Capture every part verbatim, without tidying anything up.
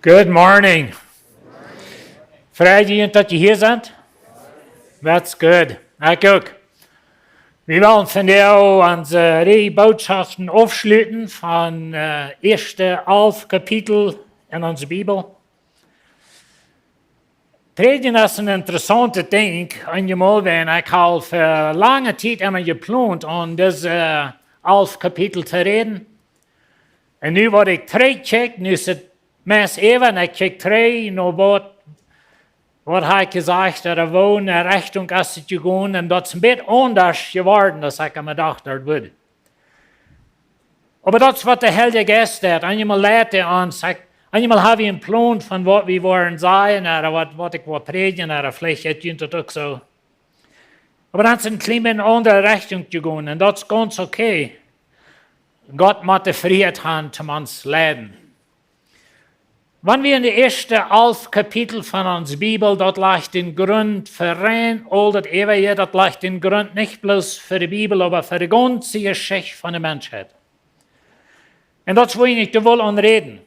Good morning. Freit junt daut jie hia sent? That's good. Ekj uk. Wie wellen vondoag onse Rieej Bootschoften aufschluten von äh, ieeschte alf Kapitel en onse Bibel. Prädjen es een interessauntet Dinkj. Eenjemol, wan ekj aul fa lange Tiet emma jeplont aun dise äh, alf Kapitel to räden. Un nu waut ekj trigjkjikj, nu es et meist äwa un ekj kjikj trigj no waut, waut ha ekj jesajcht, ooda woo enne Rechtunk es et jegonen un daut es een bät aundasch jeworden aus ekj aun jedocht haud. Oba daut es waut de Heilje Jeist deit. Eenjemol leit hee ons, ekj, eenjemol ha wie een Plon von waut wie woaren sajen ooda waut, waut ekj woa prädjen ooda veleicht jeit junt daut uk soo. Oba dan es et een kjlien bät enne aundre Rechtunk jegonen un daut es gaunz okay. Gott mott de Frieheit han toom ons leiden. Wan wie en de ieeschte alf Kapitel von onse Bibel, daut lajcht dän Grunt fa rein aul daut Äwaje, daut lajcht dän Grunt nich bloos fa de Bibel, oba fa de gaunze Jeschicht von de Menschheit. Un daut es wua ekj nu woll aun räden.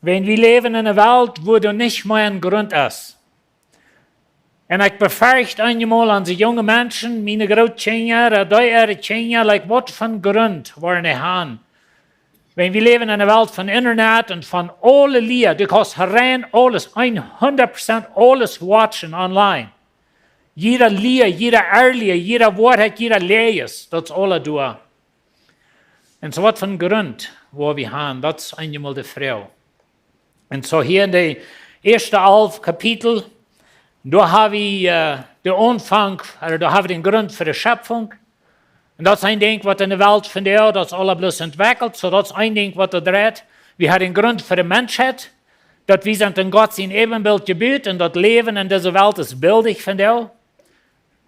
Wan wie läwen en eene Welt wua doa nich mea een Grunt es. Un ekj befercht eenjemol onse junge Menschen, miene Grootkjinja, ooda dee äare Kjinja, like, waut fa een Grunt woaren dee han? Wan wie läwen en eene Welt von Internet un von aule Lia, du kaust rein aules, hundat Prozent aules watchen online. Jieda Lia, jieda Erlia, jieda Woarheit, jieda Läajes, daut es aula doa. Un soo waut fa een Grunt woa wie han, daut es eenjemol de Froag. Un soo hia en de ieeschte alf Kapitel, doa ha wie äh, de Aunfank, ooda doa ha wie dän Grunt fa de Schepfunk. Un daut es een Dinkj waut en de Welt vondoag, daut es aula bloos entwekjelt, soo daut es een Dinkj waut doa dreit. Wie haben dän Grunt fa de Menschheit, daut wie sent en Gott sien Äwenbilt jebut un daut Läwen en dise Welt es bildich vondoag.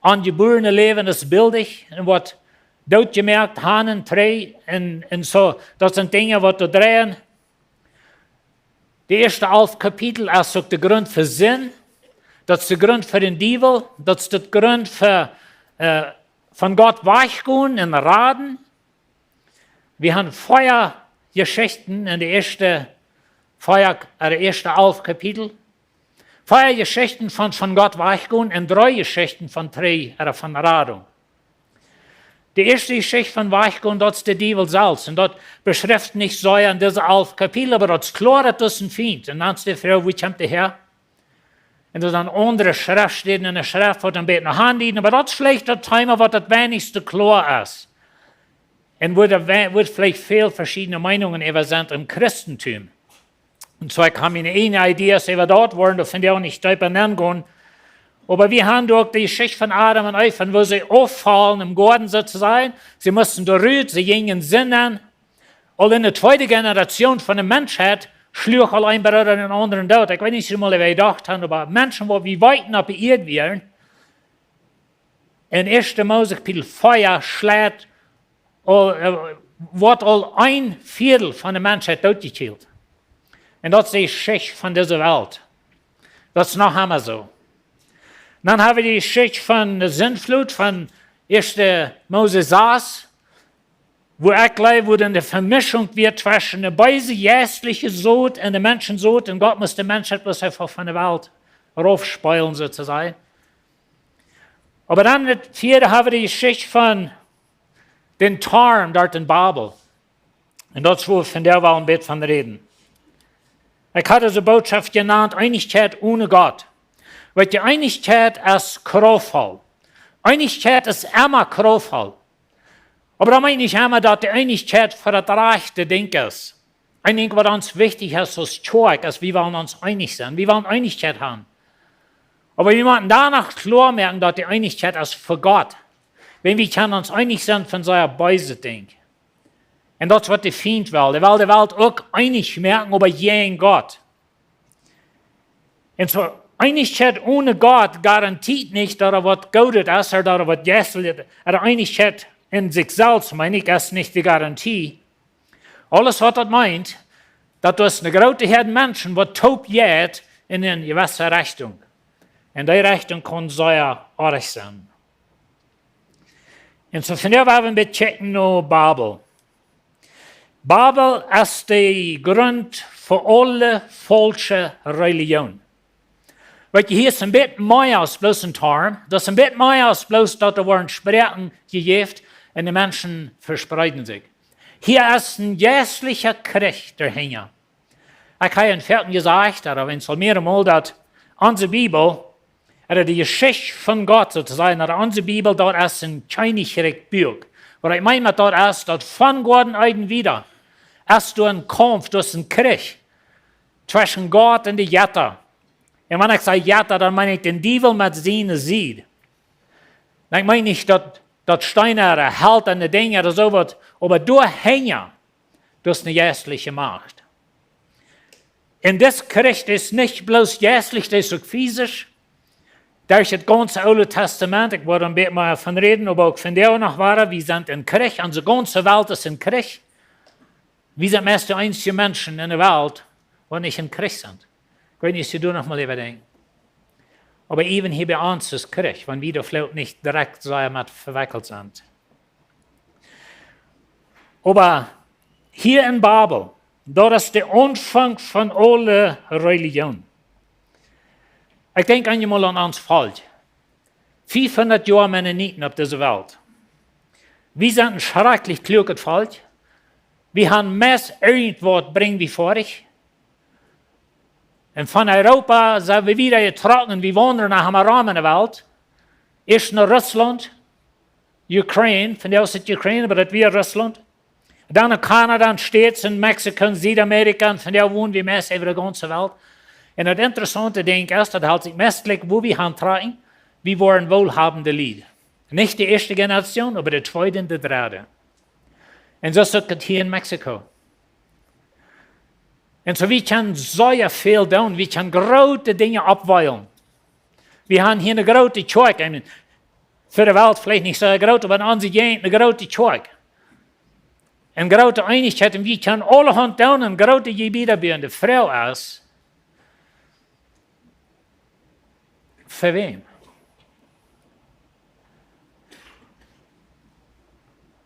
Aunjebuarne Läwen es bildich un woat dootjemoakt, han un trigj un, un soo. Daut sent Dinja waut doa dreien. De ieeschte alf Kapitel es uk de Grunt fa Sind. Daut es de Grunt fa dän Diewel. Daut es de Grunt fa äh, von Gott wajchgonen un raden. Wie han vea Jeschichten en de ieeschte, vea, äh, de ieeschte alf Kapitel. Vea Jeschichten von, von Gott wajchgonen un dree Jeschichten von trigj, ooda von Radunk. De ieeschte Jeschicht von wajchgonen, daut es de Diewel selfst. Un daut beschrift nich soo en dise alf Kapitel, oba daut es kloa, daut es een Fient. Un dan es de Froag, wua kjemt dee häa? Un doa sent aundre Schreftstäden en de Schreft waut een bät no aundieden, oba daut es veleicht daut Thema waut daut weinichste kloa es. Un wua doa wei-, wua veleicht väl veschiedne Meinungen äwa sent em Christentum. Un soo, ekj ha miene ieejne Ideas äwa daut, woaren doa vondoag nich deepa nengonen. Oba wie han doa uk de Jeschicht von Adam un Eva, wua see auffaulen em Goaden soo to sajen. See musten doa rut, see jinjen en Sind. Aul en de tweede Generation von de Menschheit schluach aul een Brooda dän aundren doot. Ekj weet nich, aus jie mol jedocht han, oba Menschen, waut wie weeten opp de Ieed wieren, en ieeschte Mose Kapitel vea schleit aul, äh, woat aul een Viedel von de Menschheit dootjekjillt. Un daut es de Jeschicht von dise Welt. Daut es noch emma soo. Dan ha wie de Jeschicht von de Sintflut von ieeschte Mose sas, wua ekj jleew, wua dan de Vemischunk wia tweschen de beese jeistliche Sot un de Menschensot, un Gott must de Menschheit bloos eefach von de Welt raufspeelen, soo to sajen. Oba dan daut vieede ha wie de Jeschicht von dän Toarm doa en Babel. Un daut es wua wie vondoag woll een bät von räden. Ekj haud dise Bootschoft jenant, Eenichkjeit one Gott. Weet jie, Eenichkjeit es kraftvoll. Eenichkjeit es emma kraftvoll. Oba daut meent nich emma, daut de Eenichkjeit fa daut rajchte Dinkj es. Een Dinkj waut ons wichtich es aus Kjoakj, es, wie wellen ons eenich sennen. Wie wellen Eenichkjeit han. Oba wie motten doano kloa moaken, daut de Eenichkjeit es fa Gott. Wan wie kjennen ons eenich sennen von soo een beeset Dinkj. Un daut es waut de Fient well. Dee well de Welt uk eenich moaken, oba jäajen Gott. Un soo, Eenichkjeit one Gott garantieet nich, daut doa waut Goodet es, ooda daut doa waut Jeistlichet, ooda Eenichkjeit en sikj selfst, meen ekj, es nich de Garantie. Aules waut daut meent, daut doa es eene groote Häad Menschen, waut toop jeit en eene jewesse Rechtunk. Un dee Rechtunk kaun sea oajch sennen. Un soo, vondoag woa wie een bät kjikjen no Babel. Babel es de Grunt fa aule faulsche Relijoon. Weet jie, hia es een bät mea aus bloos een Torm. Daut es een bät mea aus bloos daut doa woaren Sproaken jejäft un de Menschen vespreeden sikj. Hia es een jeistlicha Kjrich doahinja. Ekj hab en foaken jesajcht, daut es aul mearemol, daut onse Bibel, ooda de Jeschicht von Gott soo to sajen, daut onse Bibel, daut es een Kjennichrikj Buak. Waut ekj meen met daut es, daut von Goaden Eden wieda es doa een Kaumf, doa es een Kjrich tweschen Gott un de Jetta. Un wan ekj saj Jetta, dan meen ekj dän Diewel met siene Sied. Ekj meen nich daut, daut Steena ooda Holt un de Dinja ooda soo waut, oba doahinja, daut es eene jeistliche Macht. Un dis Kjrich es nich bloos jeistlich, daut es uk fisisch. Derch daut gaunze Oole Tastament, ekj woa een bät mea von räden, oba uk vondoag noch wada, wie sent em Kjrich, onse gaunze Welt es em Kjrich. Wie sent meist de eensje Menschen en de Welt, waut nich em Kjrich sent. Ekj weet nich, aus jie doa noch mol äwa denkjen. Oba iewen hia bie ons es Kjrich, wan wie doa veleicht nich direkt soo met vewekjelt sent. Oba hia en Babel, daut es de Aunfank von aule Relijoon. Ekj denkj eenjemol aun ons Volkj. Fiefhundat Joa Mennoniten opp dise Welt. Wie sent een schrakjlich kluaket Volkj. Wie haben meist irjentwaut brinj wie foadich. Un von Europa sent wie wieda jetrocken, wie waundren no aulem rom en de Welt. Ieescht no Russlaunt, Ukraine, vondoag es et Ukraine, oba daut wia Russlaunt. Dan no Kanada, un States, un Mexiko, un Südamerika, un vondoag wonen wie meist äwa de gaunze Welt. Un daut interessaunte Dinkj es, daut helt sikj meist jlikj, wua wie han trakjen, wie woaren wohlhabende Lied. Nich de ieeschte Generation, oba de tweede un de dredde. Un soo es et hia en Mexiko. Un soo, wie kjennen sea väl doonen, wie kjennen groote Dinja oppweilen. Wie haben hia eene groote Kjoakj, ekj meen, fa de Welt veleicht nich soo groot, oba en onse Jäajent eene groote Kjoakj. Eene groote Eenichkjeit, un wie kjennen aulahaunt doonen, groote Jebieda buen. De Froag es, fa wäm?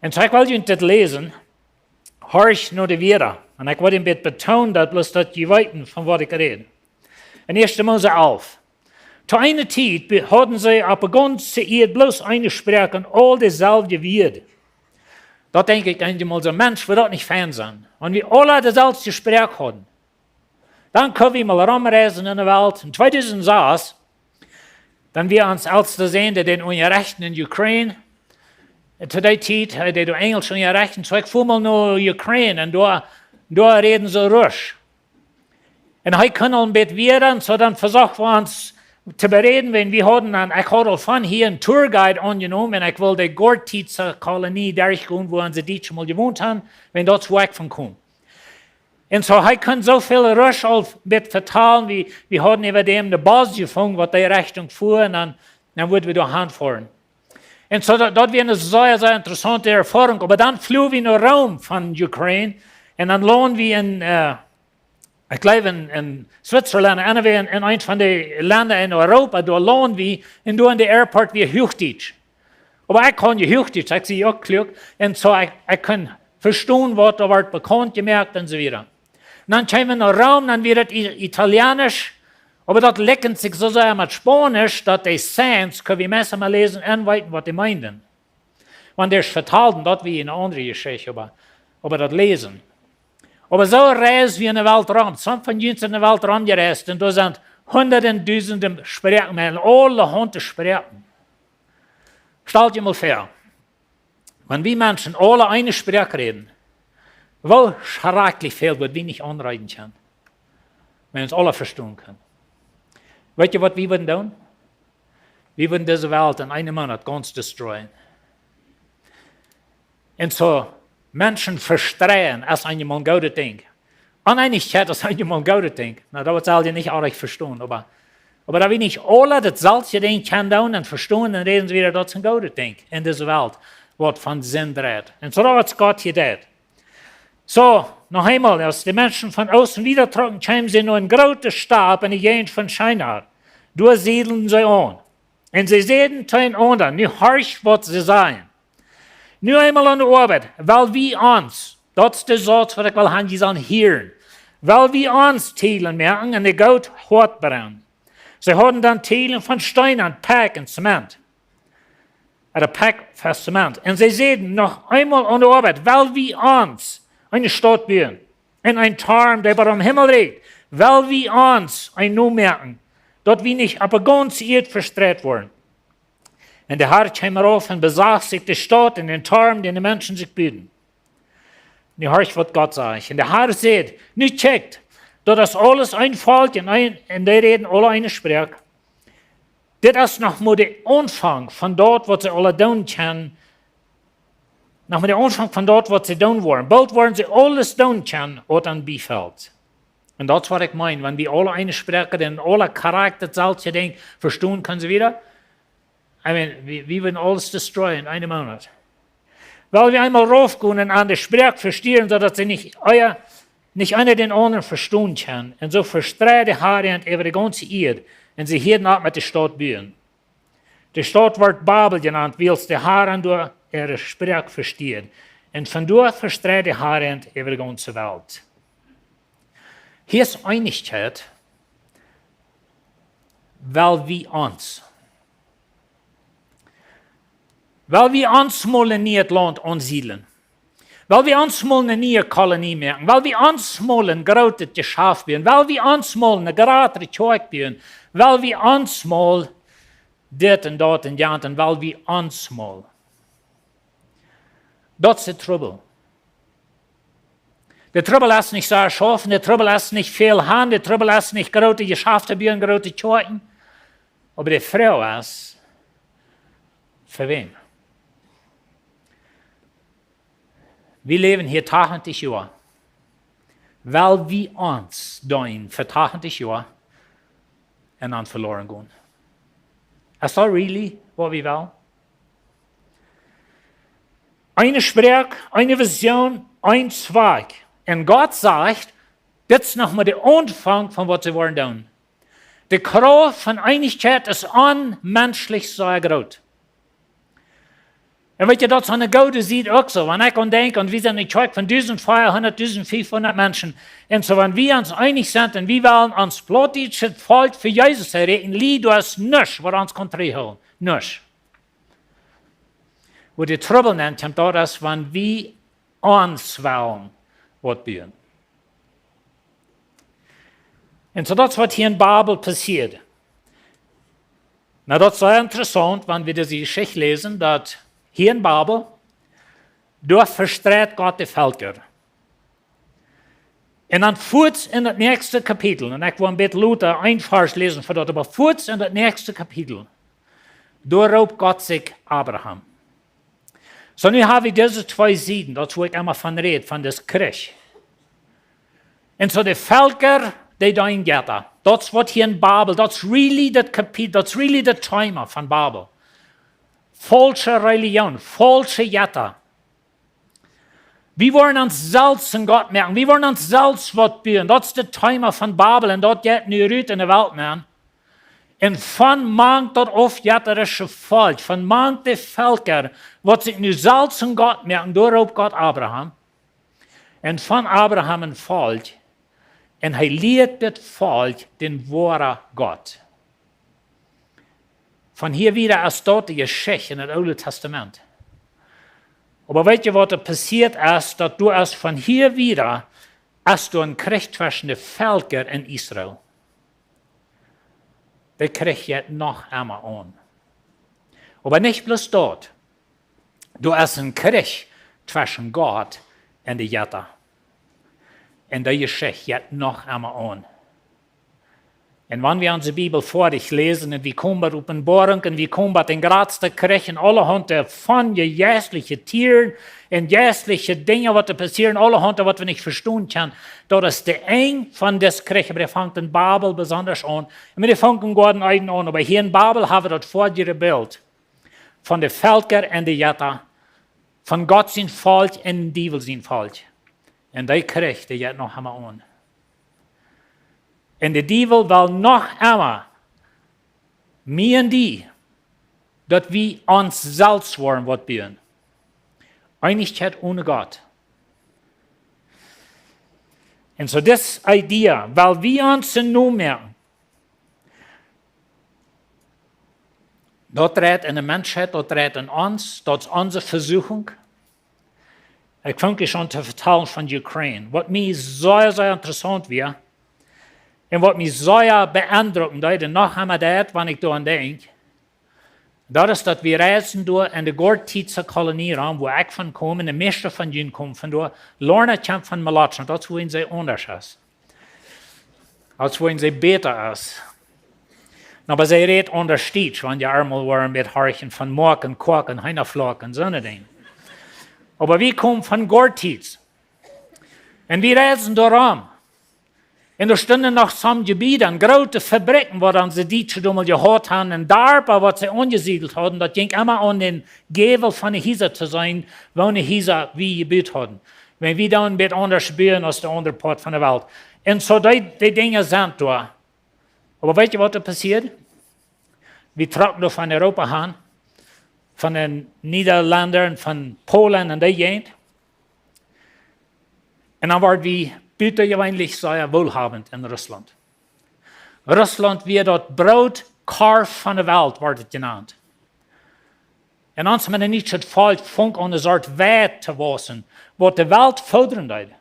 Un soo, ekj well junt dit läsen, horcht no de Wieed. Un ekj well een bät betoonen, daut bloos daut jie weeten, von waut ekj räd. En Ieeschte Mose alf. To eene Tiet be-, hauden see opp de gaunze Ieed bloos eene Sproak un aul deeselwje Wieed. Daut denkj ekj eenjemol soo, Mensch, wudd daut nich fein sennen, wan wie aule deeselwje Sproak hauden. Dan kunnen wie mol romreisen en de Welt. En tweedusent sas, dan wia ons elsta Sän, dee deed unjarechten en Ukraine. Un to dee Tiet, hee deed Enjelsch unjarechten. Soo ekj fua mol no Ukraine un doa, doa räden see Russch. Un hee kunn aul een bät wieda, un soo dan vesocht wie ons to beräden, wan wie hauden aun, ekj haud aul von hia een Tourguide aunjenomen, un ekj wull de Gortitsa Kolonie derchgonen, wua onse Dietsche mol jewont haben, wan daut es, wua ekj von kom. Un soo, hee kunn soo väl Russch aul een bät vetalen, wie, wie hauden äwa däm de Bus jefungen, waut dee Rechtunk fua, un dan, dan wudden wie doa han foaren. Un soo, daut, daut wia eene sea, sea interessaunte Erfoarunk. Oba dan fluagen wie no Rom von Ukraine, un dan launden wie en, äh, ekj jleew en, en Switzerland, un wie en, en eent von de Lenda en Europa, doa launden wie, un doa en de Airport wia Huachdietsch. Oba ekj kunn je Huachdietsch, ekj sie uk kluak. Un soo, ekj, ekj kunn vestonen, waut doa wort bekaunt jemoakt un soo wieda. Un dan kjeemen wie no Rom, dan wia daut I-, Italienisch. Oba daut likjent sikj soo sea met Spaunisch, daut de Signs, kunn wie meist mol läsen un weeten, waut dee meenden. Wan dee daut vetalden, daut wia eene aundre Jeschicht, oba, oba daut Läsen. Oba soo reisen wie en de Welt rom. Sommje von junt sent en de Welt romjereist, un doa sent hundaten dusenden Sproaken, aulahaunt Sproaken. Stalt junt mol väa, wan wie Menschen aule eene Sproak räden, woo schrakjlich väl wudd wie nich aunreiden kjennen, wan wie ons aule vestonen kjennen. Weet jie, waut wie wudden doonen? Wie wudden dise Welt en eenen Moonat gaunz destroyen. Un soo, Menschen vestreien es eenjemol een goodet Dinkj. Oneenichkjeit es eenjemol een goodet Dinkj. Nu, daut saul jie nich oajch vestonen, oba, oba daut wie nich aule daut selwje Dinkj kjennen doonen un vestonen un räden, soo wieda, daut es een goodet Dinkj en dise Welt, waut von Sind rät. Un soo, daut es Gott hia deit. Soo, noch eemol, aus de Menschen von Oosten wieda trocken, kjeemen see no eene groote Staut en de Jäajent von Schinar. Doa siedelden see aun. Un see säden to eenaunda, nu horcht, waut see sajen. Nu eemol aun de Oabeit, wiels wie ons Daut es de Sauz, waut ekj well han, jie sellen hieren. Well wie ons Tielen moaken un de Goot Hoat brennen. See hauden dan Tielen von Steen un Pekj un Zement. Ooda Pekj fa Zement. Un see säden noch eemol aun de Oabeit: Well wie ons eene Staut buen un een Torm, dee bat aum Himmel rieekjt. Well wie ons een Nomen moaken, daut wie nich opp de gaunze Ieed vestreit woaren. Un de Har kjeem rauf un besach sikj de Staut un dän Torm, dän de Menschen sikj buden. Nu horcht, waut Gott sajcht. Un de Har säd: Nu kjikjt, daut es aules een Volkj un, een, un dee räden aule eene Sproak. Dit es noch mau de Aunfank von daut, waut see aule doonen kjennen. Noch mau de Aunfank von daut, waut see doonen woaren. Boolt woaren see aules doonen kjennen, waut an biefelt. Un daut es, waut ekj meen, wan wie aule eene Sproak un aule krakjt daut selwje Dinkj vestonen, kjennen see wada. I mean, wie, wie wudden aules destroyen en eenen Moonat. Well wie eemol raufgonen un aun de Sproak vestieren, soo daut see nich, ea, nich eena dän aundren vestonen kaun. Un soo vestreid de Har äant äwa de gaunze Ieed, un see hieeden opp met de Staut buen. De Staut wort Babel jenant, wiels de Har an doa äare Sproak vestieed. Un von doa vestreid de Har äant äwa de gaunze Welt. Hia es Eenichkjeit, well wie ons. Well wie ons mol een nieet Launt aunsiedlen. Well wie ons mol eene niee Kolonie moaken. Well wie ons mol een grootet Jeschaft buen. Well wie ons mol eene jratre Kjoakj buen. Well wie ons mol dit un daut un jant un well wie ons mol. Daut es de Trubbel. De Trubbel es nich sea schaufen, de Trubbel es nich väl han, de Trubbel es nich groote Jeschafte buen, groote Kjoakjen. Oba de Froag es, fa wäm? Wie läwen hia tachentich Joa. Well wie ons deenen fa tachentich Joa un dan veloaren gonen? Es daut really, waut wie wellen? Eene Sproak, eene Vision, een Zwakj. Un Gott sajcht, dit es noch mau de Aunfank von waut see woaren doonen. De Krauft von Eenichkjeit es onmenschlich sea groot. Un weetst, daut es aun de goode Sied uk soo. Wan ekj aun denkj, un wie sent eene Kjoakj von dusent fiefhundat, dusent fiefhundat Menschen. Un soo, wan wie ons eenich sent un wie wellen ons plautdietschet Volkj fa Jesus erreichen, lie, doa es nuscht, waut ons kaun trigjhoolen. Nuscht. Wua de Trubbel nenn kjemt, daut es, wan wie ons wellen waut buen. Un soo daut es, waut hia en Babel passieed. Nu, daut es sea interessaunt, wan wie dise Jeschicht läsen, daut hia en Babel, doa vestreit Gott de Velkja. Un dan fuaz en daut näakjste Kapitel, un ekj well een bät lota een Varsch läsen fa daut, oba fuaz en daut näakjste Kapitel, doa roopt Gott sikj Abraham. Soo, nu hab wie dise twee Sieden, daut es, wua ekj emma von räd, von dis Kjrich. Un soo de Velkja, dee deenen Jetta. Daut es waut hia en Babel, daut es really daut Kapitel, daut es really daut Thema von Babel. Faulsche Relijoon, faulsche Jetta. Wie woaren ons selfst een Gott moaken, wie woaren ons selfst waut buen. Daut es daut Thema von Babel un daut jeit nu rut en de Welt nenn. Un von mank daut aufjettarische Volkj, von mank de Velkja, waut sikj nu selfst een Gott moaken, doa roopt Gott Abraham. Un von Abraham een Volkj, un hee lieet daut Volkj dän woaren Gott. Von hia wieda es daut de Jeschicht en daut Oole Tastament. Oba weetst, waut doa passieet es, daut doa es von hia wieda, es doa een Kjrich tweschen de Velkja un Israel. De Kjrich jeit noch emma aun. Oba nich bloos daut. Doa es een Kjrich tweschen Gott un de Jetta. Un dee Jeschicht jeit noch emma aun. Un wan wie onse Bibel foadich läsen un wie komen bie Openboarunk un wie komen bie dän jratsten Kjrich un aulahaunt von de jeistliche Tieren un jeistliche Dinja, waut doa passieren, aulahaunt, waut wie nich vestonen kjennen, daut es daut Enj von dis Kjrich. Oba dee fangt en Babel besonda aun. Un dee fangt en Goaden Eden aun. Oba hia en Babel hab wie daut foadje Bilt von de Velkja un de Jetta, von Gott sien Volkj un dän Diewel sien Volkj. Un dee Kjrich, dee jeit noch emma aun. Un de Diewel well noch emma, mie un die, daut wie ons selfst woaren waut buen. Eenichkjeit one Gott. Un soo, dis idea, wiels wie ons een Nomen moaken, daut rät enne Menschheit, daut rät en ons, daut es onse Vesuchunk. Ekj funk es aun to vetalen von Ukraine. Waut mie sea, sea interessaunt wia, un waut mie sea beendrucken deed, un noch emma deit, wan ekj doaraun denkj, daut es daut wie reisen doa enne Gortiza Kolonie rom, wua ekj von kom, un de mieeschte von junt komen von doa. Lorna kjemt von Mlatsch, daut es wua see aundasch es. Daut es wua see bäta es. Oba see rät aundasch Dietsch, wan jie eemol wieren met horchen von Moaken, Koaken, Heenafloaken, soone Dinja. Oba wie komen von Gortiza. Un wie reisen doa rom. Un doa stunden noch some Jebieda un groote Fabriken, waut onse Dietsche doamols jehaut hauden, un Darpa, waut see aunjesiedelt hauden, daut jinkj emma aun dän Jäwel von de Hiesa to seenen, woo de Hiesa wie jebut hauden. Wan wie dan een bät aundasch buen aus de aundre Poat von de Welt. Un soo dee, dee Dinja sent doa. Oba weet jie, waut doa passieed? Wie trocken doa von Europa han, von de Niederlända un von Polen un dee Jäajent. Un dan worden wie butajeweenlich sea wohlhabend en Russlaunt. Russlaunt wia daut Brootkorf von de Welt, wort et jenant. Un ons mennonitische Volkj funk aun eene Sort Weit to wausen, waut de Welt fodren deed.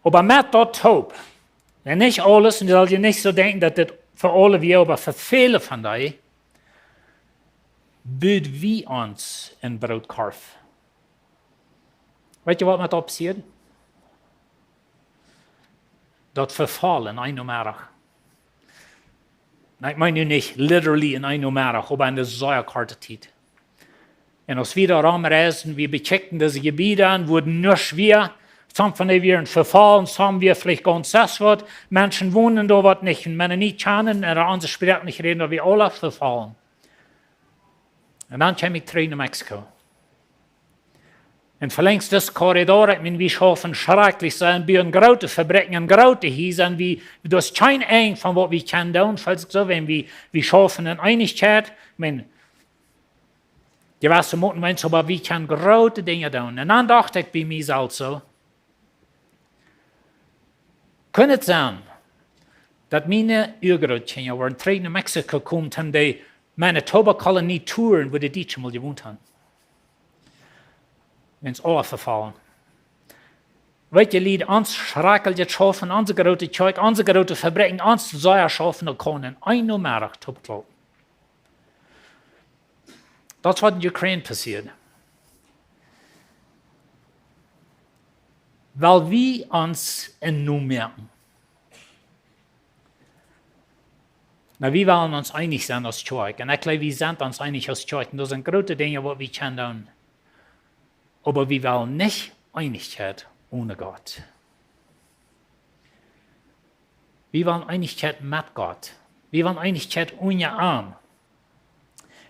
Oba met daut toop, un nich aules, un jie sellen nich soo denkjen, daut dit fa aule wia, oba fa väle von dee, bud wie ons een Brootkorf. Weet jie, waut met daut passieed? Daut vefoll en eenen Nomeddach. Na, ekj meen nu nich literally en eenen Nomeddach, oba en eene sea korte Tiet. Un aus wie doa rom reisen, wie bekjikjten dise Jebieda un wudden nuscht wia, some von dee wieren vefollen, some wia veleicht gaunz sest waut, Menschen wonen doa, waut nich een Mennonit kjanen, un onse Sproak nich räden, daut wia aules vefollen. Un dan kjeem ekj trigj no Mexiko. Un velenjd dis Korridor, ekj meen, wie schaufen schrakjlich, see buen groote Fabriken un groote Hiesa, un wie, daut es kjeen Enj von waut wie kjennen doonen, feelt sikj soo, wan wie, wie schaufen en Eenichkjeit, ekj meen, jewesse Moten, wan soo, oba wie kjennen groote Dinja doonen. Un dan docht ekj bie mie selfst soo, kunn et sennen, daut miene Uagrootkjinja woaren trigj no Mexiko komen, toom de Manitoba Kolonie touren, wua de Dietsche mol jewont hauden? Wan et aul vefoll. Weet jie, Lied, ons schrakjlich schaufen, onse groote Kjoakj, onse groote Fabriken, ons sea schaufen, daut kaun en eenen Nomeddach toopkloppen. Daut es waut en Ukraine passieed. Wiels wie ons een Nomen moaken. Na, wie wellen ons eenich sennen aus Kjoakj. Un ekj jleew, wie sent ons eenich aus Kjoakj. Un daut sent groote Dinja, waut wie kjennen doonen. Oba wie wellen nich Eenichkjeit onen Gott. Wie wellen Eenichkjeit met Gott. Wie wellen Eenichkjeit unja am.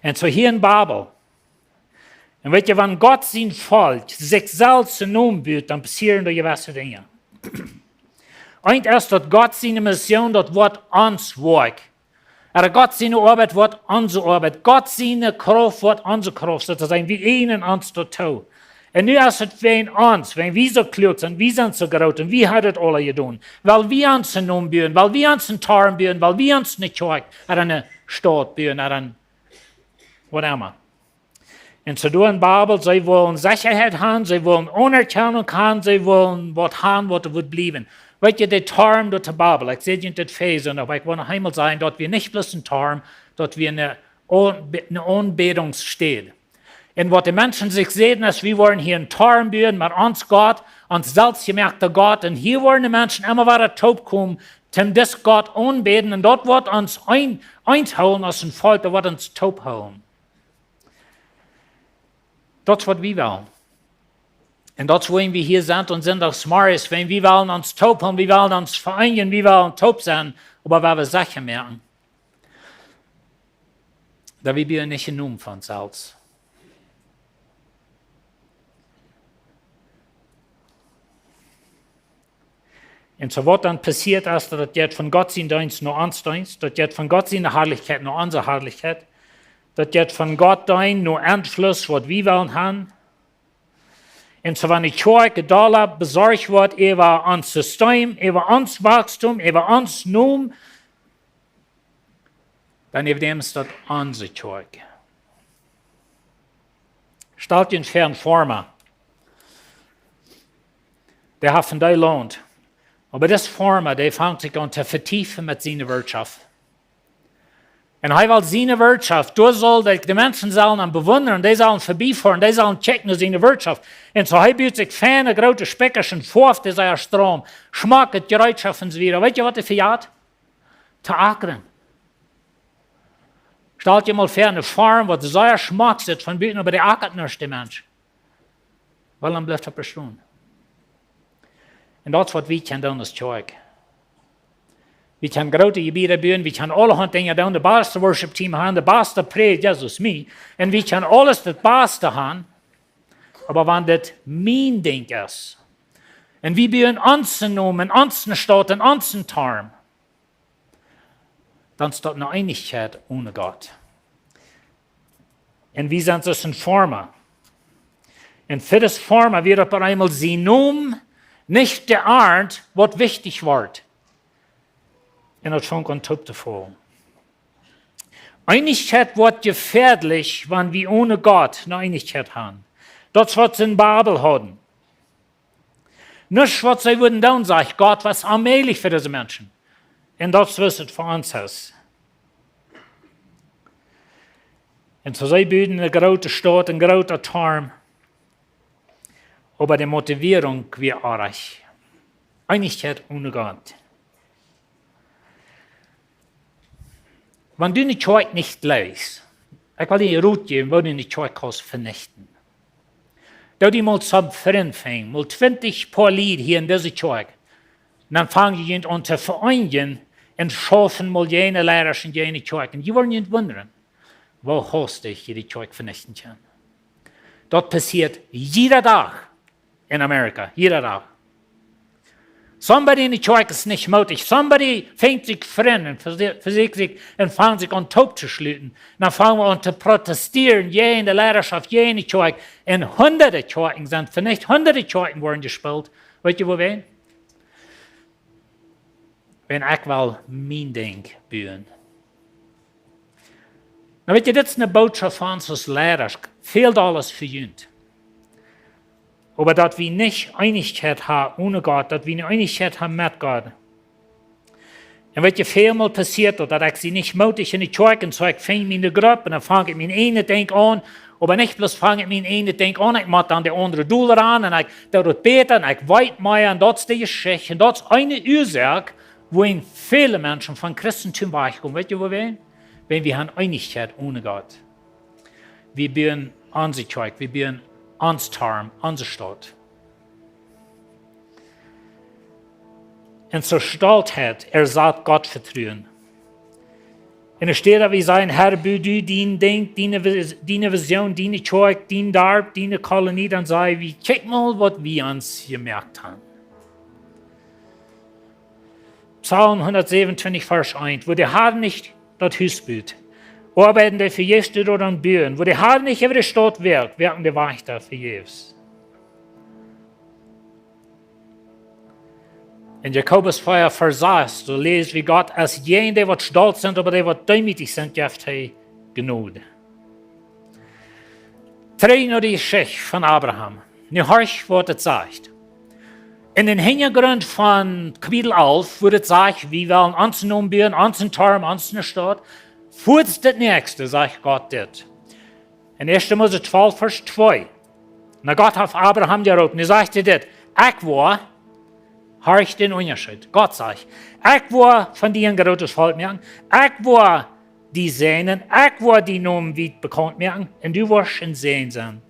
Un soo hia en Babel. Un weet jie, wan Gott sien Volkj sikj selfst een Nomen but, dan passieren doa jewesse Dinja. Eent es daut Gott siene Mission, daut woat ons Woakj. Ooda Gott siene Oabeit woat onse Oabeit. Gott siene Krauft woat onse Krauft, soo to sajen, wie ieejnen ons daut too. Un nu es et wäajen ons, wan wie soo kluak sent, wie sent soo groot un wie haben daut aula jedonen. Wiels wie ons een Nomen buen, wiels wie ons een Toom buen, wiels wie ons eene Kjoakj, ooda eene Staut buen, ooda een, whatever. Un soo doa en Babel, see wullen Sechaheit haben, see wullen Aunerkjanunk haben, see wullen waut haben, waut doa wudd bliewen. Weet jie, de Toom doa to Babel, ekj säd junt dit väajen, oba ekj well noch eemol sajen, daut wia nich bloos een Toom, daut wia eene Aun-, eene Aunbädungsstäd. Un waut de Menschen sikj säden es, wie woaren hia een Toom buen, oba ons Gott, ons selfstjemoakta Gott, un hia woaren de Menschen emma wada toopkomen, toom dis Gott aunbäden, un daut woat ons een, eent hoolen aus een Volkj, daut woat ons toophoolen. Daut es waut wie wellen. Un daut es wuarom wie hia sent aun Sindachsmorjes, wan wie wellen ons toophoolen, wie wellen ons vereenijen, wie wellen toop sennen, oba wie wellen secha moaken, daut wie buen nich een Nomen von selfst. Un soo waut dan passieet es, daut daut jeit von Gott sien Deenst no ons Deenst, daut jeit von Gott siene Harlichkjeit no onse Harlichkjeit, daut jeit von Gott deenen no Enfluss, waut wie wellen haben. Un soo wan de Kjoakj dolla besorcht woat äwa ons System, äwa ons Wachstum, äwa ons Nomen, dan äwa däm es daut onse Kjoakj. Stalt junt väa, een Farma, dee haft een Deel Launt. Oba dis Farma, dee fangt sikj aun to vetiefen met siene Wirtschoft. Un hee well siene Wirtschoft, doa saul de, de Menschen sellen am bewundren, dee sellen verbiefoaren, dee sellen kjikjen no siene Wirtschoft. Un soo hee but sikj feine groote Spikjasch un foaft dee sea straum, schmock, Jereetschoft un soo wieda. Weet jie waut hee vejat? To akren. Stalt junt mol väa, eene Farm, waut sea schmock sitt von buten, oba dee akat nuscht, de Mensch. Wiels dan blift hee bestonen. Un daut es waut wie kjennen doonen aus Kjoakj. Wie kjennen groote Jebieda buen, wie kjennen aulahaunt Dinja doonen, de baste Worship Team haben, de baste Prädja, Jesus mie. Un wie kjennen aules daut baste haben, oba wan dit mien Dinkj es, un wie buen onsen Nomen, onse Staut un onsen Toarm, dan es daut eene Eenichkjeit one Gott. Un wie sent soo aus een Farma. Un fa dän Farma wia opp eemol sien Nomen, nich de Arnt, waut wichtich wort. Un daut funk aun toop to faulen. Eenichkjeit woat jefäadlich, wan wie one Gott ne Eenichkjeit haben. Daut es waut see en Babel hauden. Nuscht waut see wudden doonen, sajcht Gott, wia onmäajlich fa dise Menschen. Un daut es waut et fa ons es. Un soo see buden eene groote Staut, een groota Toarm. Oba de Motivierunk wia oajch. Eenichkjeit one Gott. Wan du ne Kjoakj nich leist, ekj well die Rot jäwen, woo du ne Kjoakj kaust venichten. Doo die mol toom Frind finjen, mol twintich Poa Lied hia en dise Kjoakj. Dan fang jie junt aun to vereenijen un schaufen mol jane Leidasch en jane Kjoakj. Un jie woaren junt wundren, woo hastich jie de Kjoakj venichten kjennen. Daut passieet jieda Dach en Amerika, jieda Dach. Somebody en de Kjoakj es nich mootich. Somebody finjt sikj Frind un vese-, vesieekjt sikj un fangt sikj aun toop to schluten. Dan fangen wie aun to protestieren, jäajen de Leidaschoft, jäajen de Kjoakj. Un hundade Kjoakjen sent venicht, hundade Kjoakjen woaren jespeelt. Weet jie wuarom? Wan ekj well mien Dinkj buen. Nu weet jie, dit es ne Bootschoft fa ons aus Leidasch. Väl dolla fa junt. Oba daut wie nich Eenichkjeit haben one Gott, daut wie nich Eenichkjeit haben met Gott. Un weet jie, välmol passieet daut, daut ekj sie nich mootich en de Kjoakj un soo, ekj finj miene Grupp un dan fang ekj mien ieejnet Dinkj aun. Oba nich bloos fang ekj mien ieejnet Dinkj aun, ekj mott dan de aundre dol aun un ekj doo daut bäta un ekj weet mea un daut es de Jeschicht. Un daut es eene Uasoak, wuarom väle Menschen von Christentum wajchkomen. Weet jie wuarom? Wan wie haben Eenichkjeit one Gott. Wie buen onse Kjoakj, wie buen ons Toarm, onse Staut. Un soo Stoltheit ersat Gott Vetruen. Un enne Städ daut wie sajen, Herr, bu du dien Dinkj, diene Vis-, diene Vision, diene Kjoakj, dien Darp, diene Kolonie, dan saj wie, kjikj mol waut wie ons jemoakt haben. Psalm hundatsäwenuntwintich, Varsch eent: Woo de Herr nich daut Hus but, oabeiden dee vejäfs, dee doa aun buen. Woo de Herr nich äwa de Staut woakt, woaken de Wajchta vejäfs. En Jakobus vea, Varsch sas, doa läs wie: Gott es jäajen dee waut stolt sent, oba dee waut deemootich sent, jeft hee Jnod. Trigj no de Jeschicht von Abraham. Nu horch waut et sajcht. En dän Hinjagrunt von Kapitel alf, wua et sajcht, wie wellen onsen Nomen buen, onsen Toarm, onse Staut. Fuaz daut näakjste sajcht Gott dit. En ieeschte Mose twalf, Varsch twee. Nu, Gott haft Abraham jeroopen. Nu sajcht hee dit: Ekj woa, horch dän Unjascheet. Gott sajcht: Ekj woa von die een grootet Volkj moaken. Ekj woa die säajnen. Ekj woa dienen Nomen wiet bekaunt moaken. Un du woascht een Säajen sennen.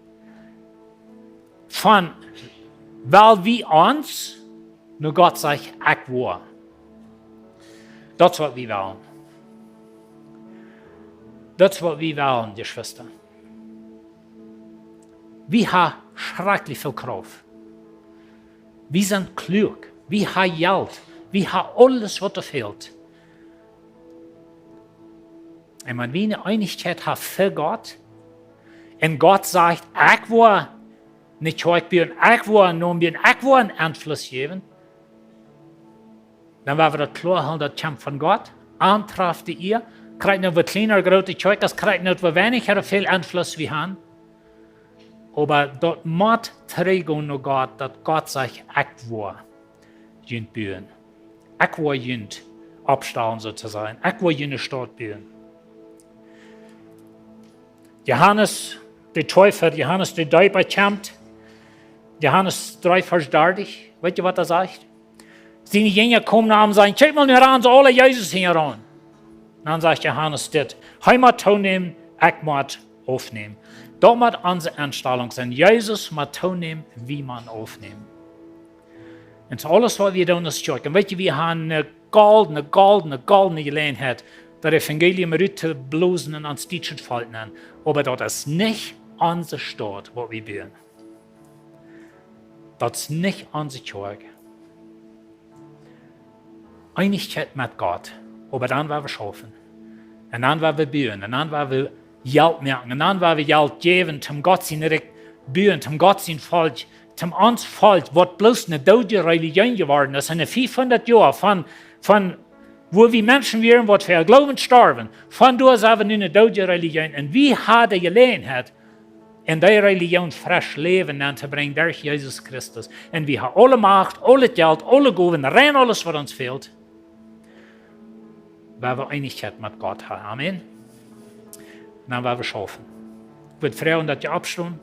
Von, well wie ons, nu Gott sajcht: Ekj woa. Daut es waut wie wellen. Daut es waut wie wellen, Jeschwista. Wie haben schrakjlich väl Krauft. Wie sent kluak. Wie haben Jelt. Wie haben aules waut doa fält. Un wan wie eene Eenichkjeit haben fa Gott, un Gott sajcht: Ekj woa ne Kjoakj buen, ekj woa nom buen, ekj woa een Enfluss jäwen, dan woa wie daut kloa han, daut kjemt von Gott. Am traft de Iea. Krakjt nu wie kjliene ooda groote Kjoakj es, krakjt nu wie weinicha ooda väl Enfluss wie han. Oba daut mott trigjgonen no Gott, daut Gott sajcht: Ekj woa junt buen. Ekj woa junt oppstalen, soo to sajen. Ekj woa june Staut buen. Johanes de Deepa, Johanes de Deepa kjemt. Johanes dree, Varsch dartich. Weet jie, waut hee sajcht? Siene Jinja komen no am un sajen: Kjikj mol, nu rannen see aule Jesus hinjaraun. Dan sajcht Johanes dit: Hee mott toonämen, ekj mott aufnämen. Daut mott onse Enstalunk sennen. Jesus mott toonämen, wie motten aufnämen. Un soo aules, waut wie doonen, es Kjoakj. Un weet jie, wie haben eene goldne, goldne, goldne Jeläajenheit, daut Evangelium rut to blosen un ons dietschet Volkj nenn. Oba daut es nich onse Staut, waut wie buen. Daut es nich onse Kjoakj. Eenichkjeit met Gott. Oba dan woa wie schaufen. Un dan woa wie buen. Un dan woa wie Jelt moaken. Un dan woa wie Jelt jäwen, toom Gott sien Rikj buen, toom Gott sien Volkj, toom ons Volkj, waut bloos eene doodje Relijoon jeworden es. En de fiefhundat Joa von, von wua wie Menschen wieren, waut fa äa Gloowen storwen, von doa sent wie nu eene doodje Relijoon. Un wie haben de Jeläajenheit, en dee Relijoon fresch Läwen nenn to brinjen derch Jesus Christus. Un wie haben aule Macht, aulet Jelt, aule Gowen, rein aules, waut ons fält, wan wie Eenichkjeit met Gott haben. Amen. Dan woa wie schaufen. Ekj wudd froagen, daut jie oppstonen.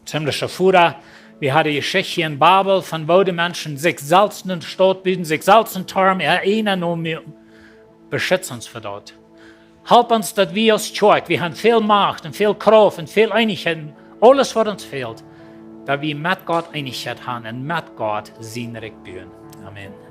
Himmlischa Voda, wie haben de Jeschicht hia en Babel von woo de Menschen sikj selfst eene Staut buden, sikj selfst een Torm, äa ieejna Nomen. Beschutz ons fa daut. Halp ons, daut wie aus Kjoakj, wie haben väl Macht un väl Krauft un väl Eenichkjeit un aules, waut ons fält, daut wie met Gott Eenichkjeit haben un met Gott sien Rikj buen. Amen.